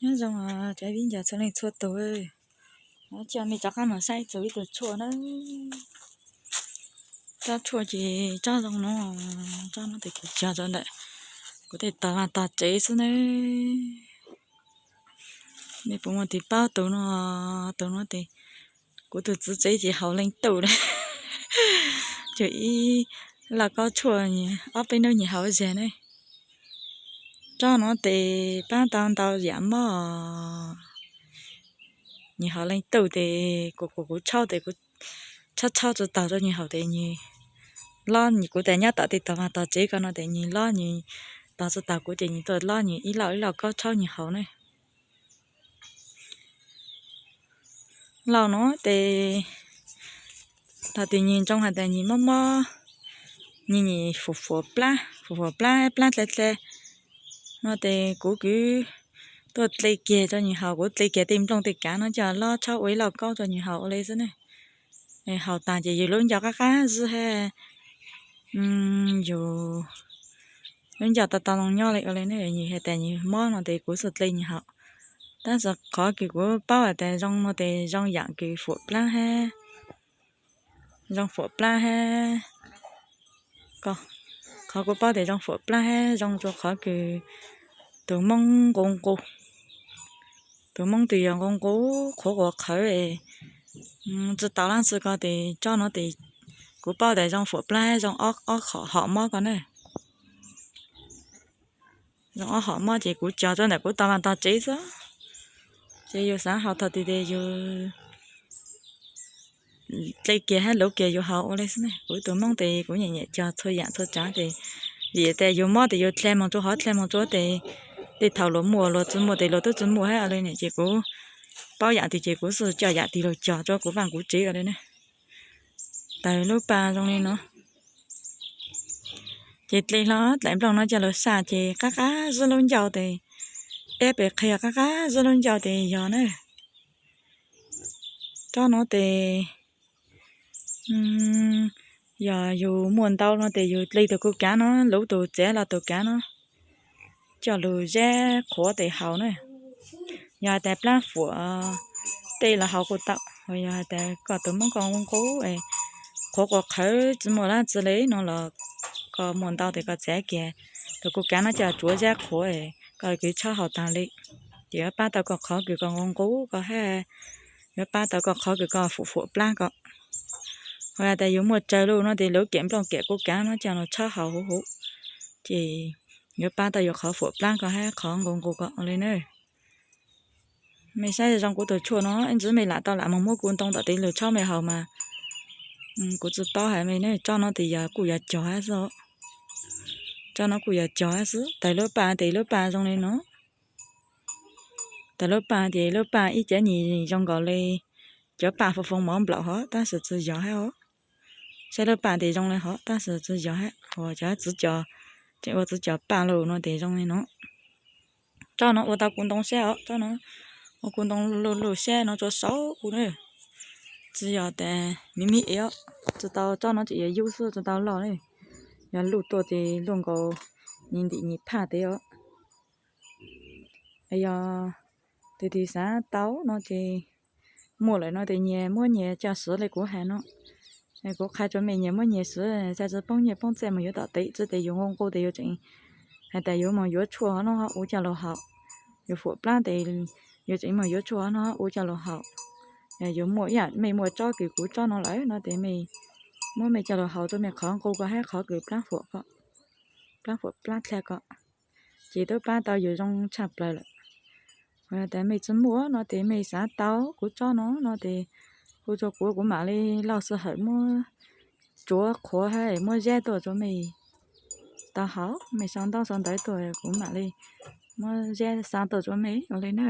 Nyob zoo cov viv ncaus txhua leej txhua tus, no coj mej rov qab mus saib txog ib tug tshuaj na. Tsob tshuaj ces tsob zoo no, tsob no ces kuv cog rau ntawm kuv tej tog vaj tog tsev xwb na. Mej puas muaj tus paub tus no, tus no ces kuv tus txiv tsev ces haus leej twg na. Ces ib lauj kaub tshuaj ob peb hnub nyias haus zag na. Tsob no ces pab tau ntau yam mob. Nws haus leej twg ces kuv, kuv, kuv tshaub ces kuv tshaub tshaub tsis taus rau nws haus ces nws lob, kuv tas nyob tom tej tog vaj tog tsev ko no ces nws lob, nws tog tsis taus kuv ces nws tuaj lob nws ib lauj ib lauj kaub tshaub nws haus na. Lauj no ces thaum twg nws ntsoov hais tias nws mob mob, nws nws fuam fuam plab, fuam fuam plab, plab tle tle no ces kuv kwv tuaj dle kiag rau nws haus, kuv dle kiag tej nplooj tej kav no coj lob tshaub ua ib lauj kaub rau nws haus ua li xwb ne. Haus tas ces yus lub ncauj qab qab zib hab, yus lub ncauj tau tau zoo nyob li ua li ne. Nws hais tias nws mob no ces kuv xub dle nws haus. Tab sis qhov kws kuv paub hais tias zoo no ces zoo yam kws fuam plab hab, zoo fuam plab hab. Qhov kuv paub tias zoo fuam plab hab zoo rua qhov kws tus moob nqus nqus, tus moob twg yog nqus nqus qhuav quas qhawv, tsis tau lab tsi ko ces tsob no ces kuv paub tias zoo fuam plab hab zoo ob hom mob ko na. Zoo ob hom mob ces kuv cog rau ntawm kuv tog vaj tog tsev xwb. Ces yus xav haus thaum twg ces yus dle kiag hab luv kiag yus haus ua li xwb ne. Kuv tus moob ces kuv nyiam nyiam cog txhua yam txhua tsav ces vim tias yus mob ces yus dle moog rua hov dle moog rua tes, tej thaum luag muaj luag tsis muaj tes luag twb tsis muaj hab ua li ne. Ces kuv paub yam twg ces kuv xub coj yam twg los cog rua kuv vaaj kuv tsev ua li ne. Tawg lub paj zoo li no. Ces dle hlo dlaim nplooj no coj lug saj ces qab qab zib lub ncauj tes, ib pem qhia qab qab zib lub ncauj tes yog na. Tsob no tes yog yus muaj ntau no tes yus dle tus kuv kav no, luv tus txiav los tus kav no coj lug zab qhuav tes haus na. Yog has tas plab fuam tej los haus kuj tau, yog has tas koj tus moob koj nqus nqus, qhuav quas qhawv tsis muaj lab tsi le no los koj muaj ntau tes koj txiav kiag tus kuv kav no coj tsuav zab qhuav, koj kws tshawb haus taag le, ces yuav pab tau koj qhov kws koj nqus nqus ko hab yuav pab tau koj qhov kws koj fuam fuam plab ko. Ho has tas yus muaj tsawg lug no tes luv kiag nplooj kiag kuv kav no coj lug tshawb haus huv huv, ces yuav pab tau yus qhov fuam plab ko hab qhov nqus nqus ko ua li na. Mej saib zoo kuv tus tshuaj no, ib ntsis mej lam tau lam moog muab kuv ntoo tom tes lug tshawb mej haus mas kuv tsis paub hais mej ne. Tsob no tes yog kuj yog cog hab xwb. Tsob no kuj yog cog hab xwb. Tawg lub paj tes lub paj zoo li no. Tawg lub paj tes lub paj ib cav nyem zoo nkaus li cov paj foo foo mov nplaum hov tab sis tsis yog hab os. Saib lub paj tes zoo li hov tab sis tsis yog hab. Cov txiv cov, tseem ua txiv cov paj lug no tes zoo li no. Tsob no ua tau kuv ntoo sab os, tsob no ua kuv ntoo lug lug sab no rua saud kuv na. Tsis yog tas miv miv es os, tsis tau, tsob no tseem yog yub xwb tsis tau loj ne. Yog luj tuaj tes luj nkaus nyem ntim nyem phaj tes os. Yog tus twg xav tau no ces muaj lawm no tes nyias muab nyias coj siv li kuv hais no. Kuv qha rua mej nyias muab nyias siv, txhaj tsis poob nyiaj poob txiaj moog yuav tom tes, tsi tes yus nqus nqus tes yus tseem has tas yus moog yuav tshuaj hov no ua coj lug haus. Yus fuam plab tes yus tseem moog yuav tshuaj hov no ua coj lug haus. Yog yus muaj ib yam mej muaj tsob kws kuv tsob no lawm no tes mej muab mej coj lug haus rua mej qhov nqus ko hab qhov kws plab fuam ko, plab fuam plab dlha ko, ces twb pab tau yus zoo tshaj plaws lawm. Ho tas mej tsis muaj no tes mej xav tau kuv tsob no no tes hu rua kuv, kuv mam li lauj sij hawm muab tsuav qhuav hab muab zab tuaj rua mej tau haus. Mej sau ntaub sau ntawv tuaj kuv mam li muab zab xa tuaj rua mej ua li na.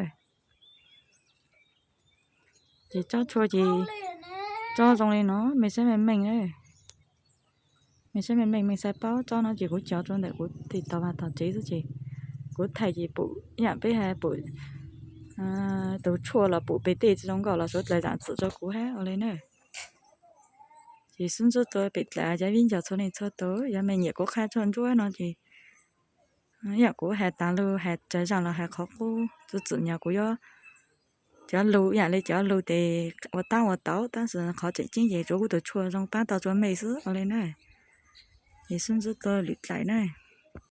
Ces tsob tshuaj ces tsob zoo li no, mej saib meej meej na. Mej saib meej meej, mej saib paub tsob no ces kuv cog rua ntawm kuv tej tog vaj tog tsev xwb ces kuv thaij ces pum ib yam peb hais pum tus tshuaj los pum peg tej tsi zoo nkauj los suav dlawg zaam txim rua kuv hab ua li na. Ces xub ntsub tua pem dlaim cov viv ncaus txhua leej txhua tus, yog mej nyiam kuv qha tshuaj ntsuab no ces Ib yam kuv hais tas lus hais tsawg zaus los hais qhov qub txwm txwm nyog kuv yuav cov lus ib yam li cov lus ces ua tab ua tau tab sis qhov tseem ceeb ces tsuav kuv tus tshuaj zoo pab tau tsua me xwb ua li na. Ces sib ntsib dua lwm daim na.